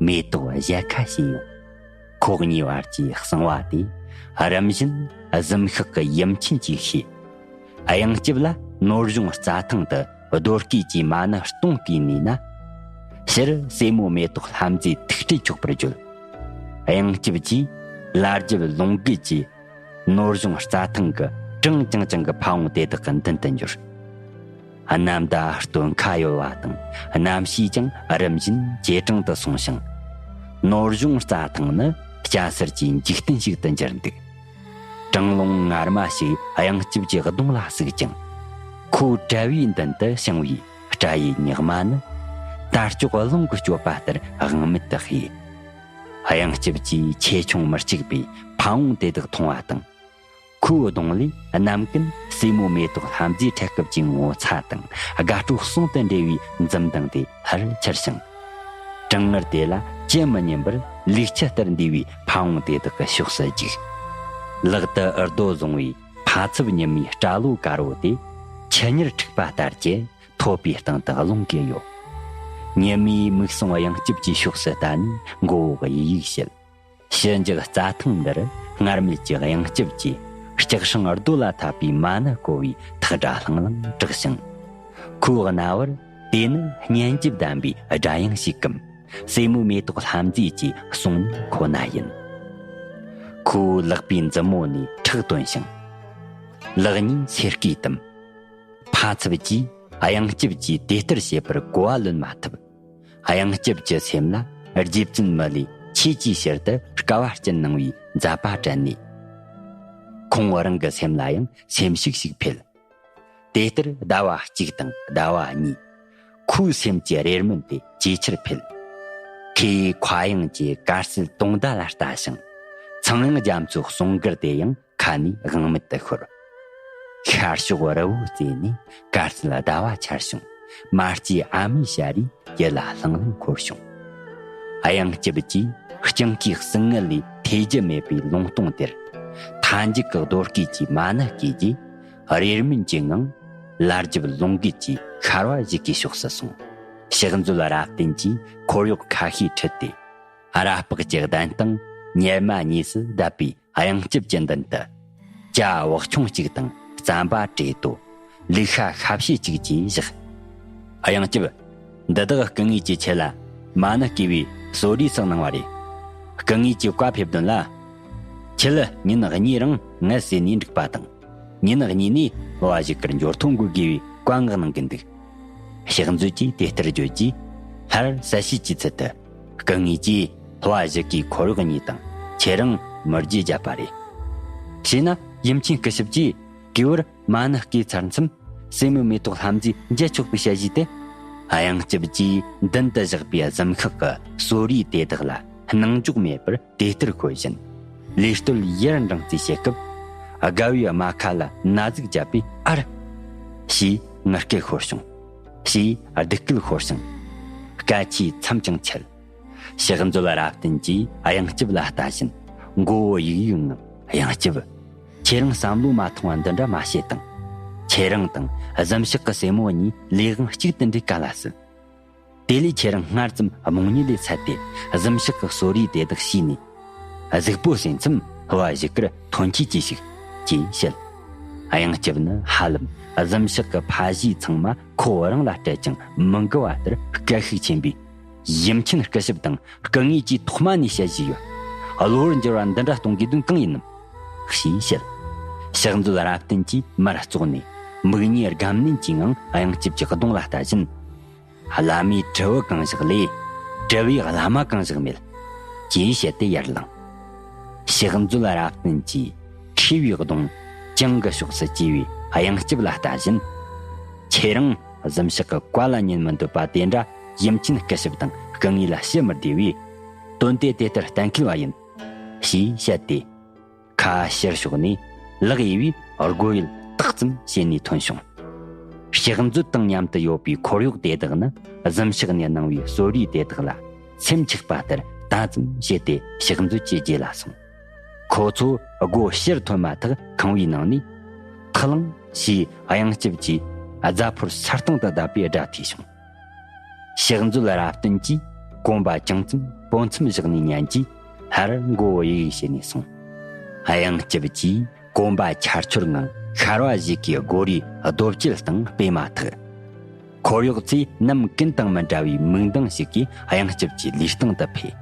མེ་ཏོག་བཞད་ཁ་བྱེད་ཡོང་། ཁོ་གཉིས་བར་གྱི་གསང་བ་དེ་རིམ་བཞིན་གཟིམ་ཤག་གི་ཡུམ་ཆེན་གྱིས་ཤེས། གཡང་སྐྱབས་ལ་ནོར་གཞུང་རྩྭ་ཐང་དུ་རྡོ་སྐས་ཀྱི་མ་ཎི་སྟོང་བརྐོས་ནུས་ན། སྤྱིར་སྲས་མོ་མེ་ཏོག་ལྷ་མཛེས་ཐུགས་ཁྲོས་ཆོག་པར་བརྗོད། གཡང་སྐྱབས་ཀྱིས་ལ་རྒྱབ་ལུང་གུ་གྱི་ནོར་གཞུང་རྩྭ་ཐང་གི་གྲངས་ཅང་ཅང་གི་ཕ་བོང་དེ་དག་གི་མདུན་དུ་འབྱོར། གནམ་ཟླ་སྟོན་ཁ་ཡོལ་བ་དང་གནམ་གཤིས་ཀྱང་རིམ་བཞིན་ཇེ་གྲང་དུ་སོང་ཞིང་། ནོར་གཞུང་རྩྭ་ཐང་ནི་སྐྱ་སེར་གྱི་འཇིག་རྟེན་ཞིག་ཏུ་འགྱུར་འདུག། གྲང་རླུང་ངར་མ་ཞིག་གཡང་སྐྱབས་ཀྱི་གདོང་ལ་ཟུག་ཅིང་། ཁོའི་དཔྲལ་བའི་མདུན་དུ་བྱུང་བའི་སྐྲ་ཡི་ཉག་མ་ནི། དར་ལྕོག་རླུང་གིས་གཅོད་པ་ལྟར་དབང་མེད་དུ་ཤོར། གཡང་སྐྱབས་ཀྱིས་ཆེ་ཆུང་མི་གཅིག་པའི་ཕ་བོང་དེ་དག་མཐོང་བ་དང་། ཁོའི་གདོང་ལས་ནམ་རྒྱུན་སྲས་མོ་མེ་ཏོག་ལྷ་མཛེས་འཕྲད་སྐབས་ཀྱི་ངོ་ཚ་དང་དགའ་སྤྲོ་ཟུང་དུ་འབྲེལ་བའི་འཛུམ་མདངས་དེ་ཕར་འཕྱུར་ཞིང་། གྲང་ངར་དེ་ལ་ཅི་མི་སྙམ་པར་ལུས་ཆུ་ལྟར་འདུས་པའི་ཕ་བོང་དེ་དག་གི་ཕྱོགས་སུ་རྒྱུག། ལག་ཏུ་འུར་རྡོ་བཟུང་བའི་ཕ་ཚབ་ཉི་མའི་སྐྲ་ལོ་དཀར་བོ་དེ་ཆུ་གཉེར་འཁྲིགས་པ་ལྟར་གྱི་ཐོད་པའི་སྟེང་དུ་རླུང་གིས་གཡོ། ཉི་མའི་མིག་ཟུང་གཡང་སྐྱབས་ཀྱི་ཕྱོགས་སུ་ལྟ་ནས་མགོ་བོ་གཡུག་གཡུག་བྱེད། ཞི་འཇགས་རྩྭ་ཐང་འདིར་སྔར་མེད་ཀྱི་གཡང་སྐྱབས་ཀྱིས་ལྕགས་སྲང་རྡོ་ལ་ཐབ་པའི་མ་ཎི་བརྐོ་བའི་ཐག་སྒྲ་ལྷང་ལྷང་གྲགས་ཤིང་། ཁོའི་རྣ་བར་དེ་ནི་སྙན་འཇེབས་ལྡན་པའི་སྒྲ་དབྱངས་ཤིག་གམ། སྲས་མོ་མེ་ཏོག་ལྷ་མཛེས་ཀྱི་གསུང་ཁོ་ན་ཡིན། ཁོའི་ལག་པའི་མཛུབ་མོ་ནས་ཁྲག་བཏོན་ཞིང་། ལག་གཉིས་སེར་སྐྱའི་དུམ། ཕ་ཚབ་ཀྱིས་གཡང་སྐྱབས་ཀྱིས་དེ་ལྟར་བྱེད་པར་གོ་བ་ལོན་མ་ཐུབ། གཡང་སྐྱབས་ཀྱི་སེམས་ལ་རྗེ་བཙུན་མི་ལས་ཆོས་ཀྱི་ཕྱིར་དུ་དཀའ་བ་སྤྱད་གནང་བའི་མཛད་པ་དྲན་ནས། ཁོང་རང་གི་སེམས་ལ་ཡང་སེམས་ཤུགས་ཤིག་འཕེལ། དེ་ལྟར་ཟླ་བ་གཅིག་དང་ཟླ་བ་གཉིས། ཁོའི་སེམས་ཀྱི་རེ་སྨོན་དེ་ཇེ་ཆེར་འཕེལ། ཁོས་མཁའ་དབྱིངས་ཀྱི་དཀར་གསལ་དུང་ཟླ་ལ་ལྟ་ཞིང་། ཚངས་དབྱངས་རྒྱ་མཚོའི་གསུང་མགུར་དེ་ཡང་ཁ་ནས་དབང་མེད་དུ་ཤོར། ཤར་ཕྱོགས་རི་བོའི་རྩེ་ནས་དཀར་གསལ་ཟླ་བ་འཆར་བྱུང་། མ་སྐྱེས་ཨ་མའི་ཞལ་རས་ཡིད་ལ་ལྷང་ལྷང་འཁོར་བྱུང་། གཡང་སྐྱབས་ཀྱིས་སྤྱང་ཀིའི་ཟུག་རྔུ་ལས་ཐོས་རྒྱུ་མེད་པའི་ལུང་སྟོང་དེར། མཐའ་མཇུག་གི་རྡོ་སྐས་ཀྱི་མ་ཎི་བརྐོས་རྗེས། རེ་སྨོན་གྱི་ངང་། ལ་རྒྱབ་ལུང་བརྒལ་གྱིས་ཤར་བ་གཞིས་ཀའི་ཕྱོགས་སུ་སོང་། ཕྱག་མཛོད་རབ་བརྟན་གྱིས་འཁོར་གཡོག་ཁ་ཤས་ཁྲིད་དེ། ར་ལྤགས་ཀྱི་གདན་སྟེང་ གཉེར་མ་གཉིས་སུ་བསྡད་པའི་གཡང་སྐྱིབས་ཀྱི་མདུན་དུ། ཇ་བག་ཆུང་གཅིག་དང་རྩམ་པ་བྲེ་ཏོ། ལུག་ཤ་ཤ་བྱེ་གཅིག་བཅས་བཞག། གཡང་སྐྱིབས། འདི་དག་སྐུ་ངོས་ཀྱིས་ཁྱེད་ལ་མ་ཎི་བསྐུལ་བའི་གསོལ་རས་སུ་གནང་བ་རེད། སྐུ་ངོས་ཀྱིས་བཀའ་ཕེབས་དོན་ལ། ཁྱེད་ཉིན་གཉིས་རིང་ངལ་གསོས་ནས་འདུག་པ་དང་། ཉིན་གཉིས་ནས་ལྷོ་བ་བཞུགས་སྒར་འབྱོར་ཐོ་འགོད་དགོས་པའི་བཀའ་མངགས་གནང་གི་འདུག། ཕྱག་མཛོད་ཀྱིས་དེ་ལྟར་བརྗོད་རྗེས། སླར་གསལ་བཤད་ཀྱི་ཚུལ་དུ། སྐུ་ངོས་ཀྱིས་ལྷོ་བ་བཞུགས་སྒར་འཁོར་གཡོག་གཉིས་དང་ཁྱེད་རང་མི་རྒྱུད་བརྒྱབ་པ་རེད། བྱས་ན་ཡུམ་ཆེན་སྐུ་ཞབས་ཀྱིས་གུས་པར་མ་ཎི་བསྐུལ་ཚར་མཚམས། སྲས་མོའི་མེ་ཏོག་ལྷ་མཛེས་མཇལ་ཆོག་པའི་ཞལ་བཞེས་ཏེ། གཡང་སྐྱིབས་ཀྱིས་མདུན་དུ་བཞག་པའི་གཟིམ་ཤག་གི་གསོལ་རས་དེ་དག་ལ་སྣང་འཇོག་མེད་པར་དེ་ལྟར་ཤོད་བཞིན། ལུས་སྟོད་ཡར་འབྲིང་རྩེ་བྱེད་སྐབས། དགའ་བའི་རྨ་ཁ་ལ་ན་ཟུག་བརྒྱབ་པས། ཨར། ཞེས་ངུ་སྐད་ཤོར་བྱུང་། ཞེས་སྡུག་སྐད་ཤོར་ཞིང་། སྐད་ཆའི་མཚམས་ཀྱང་ཆད། ཕྱག་མཛོད་རབ་བརྟན་གྱིས་གཡང་སྐྱིབས་ལ་ལྟ་བཞིན་མགོ་བོ་གཡུག་གཡུག་ངང་། གཡང་སྐྱིབས། ཁྱེད་རང་བསམ་བློ་མ་ཐོངས་པ་འདི་འདྲ་མ་བྱེད་དང་། ཁྱེད་རང་དང་གཟིམ་ཤག་གི་སྲས་མོ་གཉིས་ལས་དབང་གཅིག་ཏུ་འབྲེལ་ག་ལ་སྲིད། དེ་ལས་ཁྱེད་རང་སྔར་ཙམ་རྨོངས་གཉིད་ལས་སད་དེ་གཟིམ་ཤག་གི་གསོལ་རས་དེ་དག་ཕྱིས་ནས། གཟུགས་པོ་ཟིན་མཚམས་ལྷོ་བ་བཞུགས་སྒར་ཐོན་སྐྱེད་ཀྱིས་ཤིག། ཅེས་བཤད། གཡང་སྐྱིབས་ནི་ཧ་ལམ་གཟིམ་ཤག་གི་ཕ་གཞིས་ཚང་མ་ཁོ་རང་ལ་སྤྲད་ཀྱང་མི་འགུལ་བ་ལྟར་སྐད་ཤུགས་ཆེན་པོས། ཡུམ་ཆེན་སྐུ་ཞབས་དང་སྐུ་ངོས་ཀྱིས་ཐོག་མ་ནས་བཤད་བཞིན་ཡོད། གློ་བུར་འགྱུར་བ་འདི་འདྲ་གཏོང་དགོས་དོན་གང་ཡིན་ནམ། ཞེས་བཤད། ཕྱག་མཛོད་རབ་བརྟན་གྱིས་མར་བཙོག་ནས་མིག་གཉིས་དགའ་མནན་གྱི་ངང་གཡང་སྐྱིབས་ཀྱི་གདོང་ལ་ལྟ་བཞིན། བླ་མའི་དྲིལ་བུ་གང་བཞག་ལས། དྲིལ་བུའི་བླ་མ་གང་བཞག་མེད། ཅེས་བཤད་དེ་ཡར་ལངས། ཕྱག་མཛོད་རབ་བརྟན་གྱིས་མཁྲིས་པའི་གདོང་། བྱང་གི་ཕྱོགས་སུ་བཀྱེས་པའི་གཡང་སྐྱིབས་ལ་ལྟ་བཞིན། ཁྱེད་རང་གཟིམ་ཤག་གི་བཀའ་ལ་ཉན་མི་འདོད་པ་དེ་འདྲ་ཡུམ་ཆེན་སྐུ་ཞབས་དང་སྐུ་ངོས་ལ་བྱེད་མི་བདེ་བས། དོན་དེ་དེ་ལྟར་གཏན་འཁེལ་བ་ཡིན། ཞེས་བཤད་དེ། ཁ་ཕྱིར་ཕྱོགས་ནས་ལག་གཡས་པས་སྒོ་ཡུལ་ཏག་ཙམ་བྱས་ནས་ཐོན་བྱུང་། ཕྱག་མཛོད་དང་མཉམ་དུ་ཡོད་པའི་འཁོར་གཡོག་དེ་དག་ནི་གཟིམ་ཤག་ནས་གནང་བའི་གསོལ་རས་དེ་དག་ལ་སེམས་འཆུག་པ་ལྟར་ལྟ་ཙམ་བྱས་ཏེ་ཕྱག་མཛོད་ཀྱི་རྗེས་ལ་སོང་། ཁོ་ཚོ་སྒོ་ཕྱིར་ཐོན་མ་ཐག་ཁང་བའི་ནང་ནས། ཐག་ལང་ཞེས་གཡང་སྐྱིབས་ཀྱིས་རྫ་ཕོར་ས་སྟེང་དུ་བརྡབས་པའི་སྒྲ་ཐོས་བྱུང་། ཕྱག་མཛོད་རབ་བརྟན་གྱིས་གོམ་པ་ཅུང་ཙམ་སྤོ་མཚམས་བཞག་ནས་ཉན་རྗེས་སླར་མགོ་བོ་གཡུག་གཡུག་བྱས་ནས་སོང་། གཡང་སྐྱིབས་ཀྱིས་གོམ་པ་ཆར་ཆུར་ངང་ཤར་བ་བཞུགས་སྒར་སྒོ་རའི་རྡོ་བཅལ་སྟེང་སྤོས་མ་ཐག། འཁོར་གཡོག་ཚོས་ནམ་ཀུན་དང་མི་འདྲ་བའི་མིག་མདངས་ཤིག་གིས་གཡང་སྐྱིབས་ཀྱི་ལུས་སྟེང་དུ་འཕེན།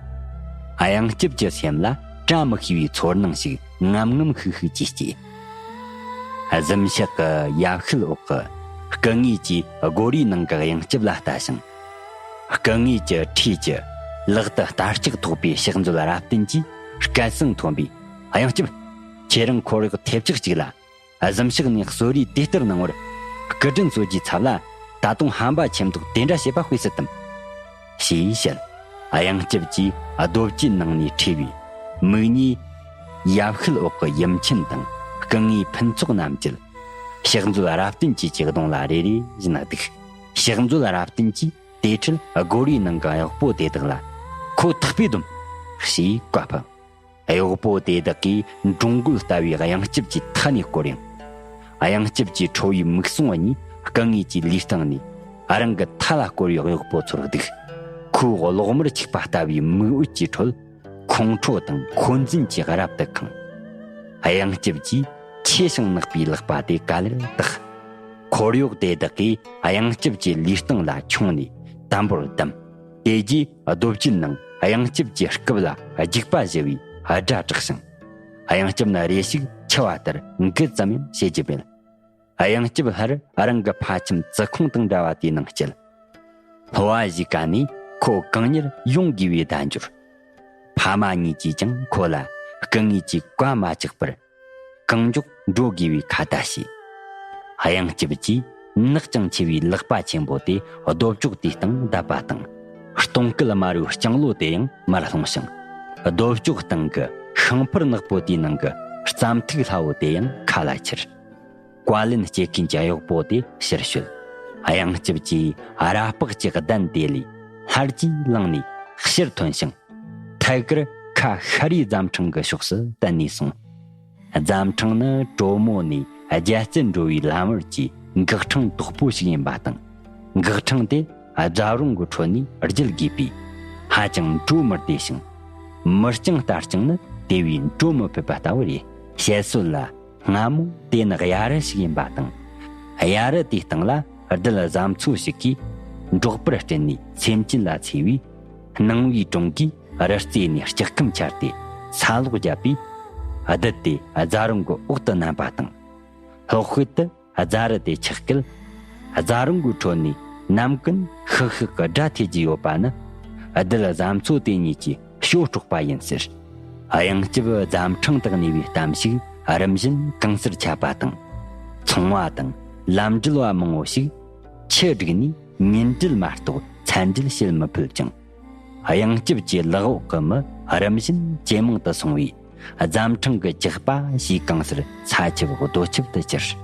གཡང་སྐྱིབས་ཀྱི་སེམས་ལ་བཀྲ་མི་ཤིས་པའི་ཚོར་སྣང་ཞིག་ངམ་ངམ་ཤུགས་ཤུགས་ཀྱིས་སྐྱེས། གཟིམ་ཤག་གི་ཡབ་ཤུལ་འོག་གི་སྐུ་ངོས་ཀྱིས་སྒོ་རའི་ནང་གི་གཡང་སྐྱིབས་ལ་ལྟ་ཞིང་། སྐུ་ངོས་ཀྱི་འཁྲིས་ཀྱི་ལག་ཏུ་རྟ་ལྕག་ཐོགས་པའི་ཕྱག་མཛོད་རབ་བརྟན་གྱིས་སྐད་གསང་མཐོན་པོས། གཡང་སྐྱིབས། ཁྱེད་རང་འཁོར་གཡོག་ཐེབས་ཆག་ཅིག་ལ། གཟིམ་ཤག་ནས་གསོལ་རས་དེ་ལྟར་གནང་བར་སྐུ་དྲིན་གསོ་རྒྱུའི་ཚབ་ལ། ད་དུང་ཧམ་པ་ཆེ་མདོག་དེ་འདྲ་བྱེད་པ་དཔེ་སྲིད་དམ། ཞེས་བཤད། གཡང་སྐྱིབས་ཀྱིས་རྡོ་བཅལ་ནང་ནས་ཁྲིད་པའི་མིག་གཉིས། ཡབ་ཤུལ་འོག་གི་ཡུམ་ཆེན་དང་སྐུ་ངོའི་ཕུན་ཚོགས་རྣམས་ཀྱིས། ཕྱག་མཛོད་རབ་བརྟན་གྱི་གདོང་ལ་རེ་རེ་བཞིན་ན་བདུག། ཕྱག་མཛོད་རབ་བརྟན་གྱིས་དེ་འཕྲལ་སྒོ་རའི་ནང་གི་གཡོག་པོ་དེ་དག་ལ། ཁོ་ཐག་པས་སྡོམ། ཞེས་བཀའ་ཕབ། གཡོག་པོ་དེ་དག་གིས་འབྲོང་རྒོད་ལྟ་བུའི་གཡང་སྐྱིབས་ཀྱི་མཐའ་ནས་བསྐོར་ཡང་། གཡང་སྐྱིབས་ཀྱི་ཁྲོ་བོའི་མིག་ཟུང་གཉིས་སྐུ་ངོས་ཀྱི་ལུས་སྟེང་ནས་རང་གི་མཐའ་ལ་བསྐོར་བའི་གཡོག་པོ་ཚོར་བདུག། ཁོའི་གློག་དམར་འཁྱུག་པ་ལྟ་བུའི་མིག་འོད་ཀྱི་ཁྲོད། ཁོང་ཁྲོ་དང་འཁོན་འཛིན་གྱིས་རབ་ཏུ་གང་། གཡང་སྐྱིབས་ཀྱིས་ཆེ་ཞིང་ནག་པའི་ལག་པ་དེ་ག་ལེར་བཏེགས། འཁོར་གཡོག་དེ་དག་གིས་གཡང་སྐྱིབས་ཀྱི་ལུས་སྟེང་ལ་མཆོངས་ནས་དམ་པོར་བསྡམས། དེ་རྗེས་རྡོ་བཅལ་ནང་གཡང་སྐྱིབས་ཀྱི་རྐུབ་ལ་རྒྱུག་པ་བཞི་བའི་སྒྲ་གྲགས་ཤིང་། གཡང་སྐྱིབས་ནི་རེ་ཞིག་འཆི་བ་ལྟར་འགུལ་ཙམ་ཡང་བྱེད་རྒྱུ་མེད། གཡང་སྐྱིབས་སླར་རང་གི་ཕ་ཁྱིམ་ཙི་ཁོང་དང་འདྲ་བ་དེའི་ནང་སྐྱེལ། ལྷོ་བ་གཞིས་ཀ་ནས་ཁོ་གང་མྱུར་ཡོང་དགོས་པའི་བརྡ་འབྱོར། ཕ་མ་གཉིས་ཀྱིས་ཀྱང་ཁོ་ལ་སྐུ་ངོས་ཀྱི་བཀའ་མ་བཅག་པར། གང་མགྱོགས་འགྲོ་དགོས་པའི་ཁ་ཏ་བྱས། གཡང་སྐྱིབས་ཀྱིས་ནག་ཅིང་ཆེ་བའི་ལག་པ་ཆེན་པོ་དེ་རྡོ་ཅོག་དེའི་སྟེང་བརྡབས་པ་དང་། སྟོང་སྐུད་དམར་བོའི་ལྕང་ལོ་དེ་ཡང་མར་ལྷུང་ཞིང་། རྡོ་ཅོག་སྟེང་གི་ཤིང་ཕོར་ནག་པོ་དེའི་ནང་གི་རྩམ་ཐིག་སླ་བོ་དེ་ཡང་ཁ་ལ་ཁྱེར། བཀའ་ལན་སྐྱེལ་མཁན་གྱི་གཡོག་པོ་དེ་ཕྱིར་བཤོལ། གཡང་སྐྱིབས་ཀྱིས་ར་ལྤགས་ཀྱི་གདན་དེ་ལས་སླར་གྱིས་ལངས་ནས་ཕྱིར་ཐོན་ཞིང་། ཐད་ཀར་ཁ་ཤར་བའི་རྫམ་ཕྲེང་གི་ཕྱོགས་སུ་བསྟན་ནས་སོང་། རྫམ་ཕྲེང་ནི་གྲོ་མོ་ནས་རྒྱལ་རྩེར་འགྲོ་བའི་ལམ་བར་གྱི་འགག་འཕྲང་དོག་པོ་ཞིག་ཡིན་པ་དང་། འགག་འཕྲང་དེ་རྫ་རོང་གི་ཁྲོད་ནས་བརྒྱུད་དགོས་པས་ཧ་ཅང་འགྲོ་མི་བདེ་ཞིང་། མི་རྐྱང་རྟ་རྐྱང་ནི་དེ་བས་འགྲོ་མི་ཕོད་པ་ལྟ་བུ་རེད། བཤད་སྲོལ་ལ། སྔ་མོ་དེ་ནི་གཡའ་རི་ཞིག་ཡིན་པ་དང་། གཡའ་རི་དེའི་སྟེང་ལ་རྡུལ་གཟའ་མཚོ་ཞིག་གིས་འབྲོག་པར་སྤྲད་ནས་སེམས་ཅན་ལ་འཚེ་བས། སྣང་བའི་སྒྲུང་གིས་རི་རྩེ་ནས་སྐྱེ་ཁམས་འཆར་ཏེ་ས་སློག་བརྒྱབ་པས། རྡུལ་དེ་རྫ་རོང་གི་འོག་ཏུ་བསྣམས་པ་དང་། སློག་ཤུལ་དུ་རྫ་རི་དེ་ཆག་སྐད། རྫ་རོང་གི་ཁྲོད་ནས་ནམ་ཀུན་ཤིག་ཤིག་གི་སྒྲ་ཐོས་ཀྱི་ཡོད་པ་ནི། རྡུལ་གཟའ་མཚོ་དེ་གཉིས་ཀྱི་ཞོ་དཀྲོག་པ་ཡིན་ཟེར། གཡང་སྐྱབས་རྫ་འཕྲང་དུ་གནས་པའི་གཏམ་ཞིག་རིམ་བཞིན་གང་སར་ཁྱབ་པ་དང་། ཚོང་བ་དང་ལམ་འགྲུལ་བ་མང་བོ་ཞིག་ཆུ་བསྒྲིགས་ནས་ཉིན་འགྲུལ་མ་གཏོགས་མཚན་འགྲུལ་བྱེད་མི་ཕོད་ཅིང་། གཡང་སྐྱབས་ཀྱི་ལག་འོག་གི་མི་རིམ་བཞིན་ཇེ་མང་དུ་སོང་བས། རྫ་འཕྲང་གི་ཇག་པ་ཞེས་གང་སར་ས་ཁྱབ་རྡོ་ཁྱབ་ཏུ་གྱུར།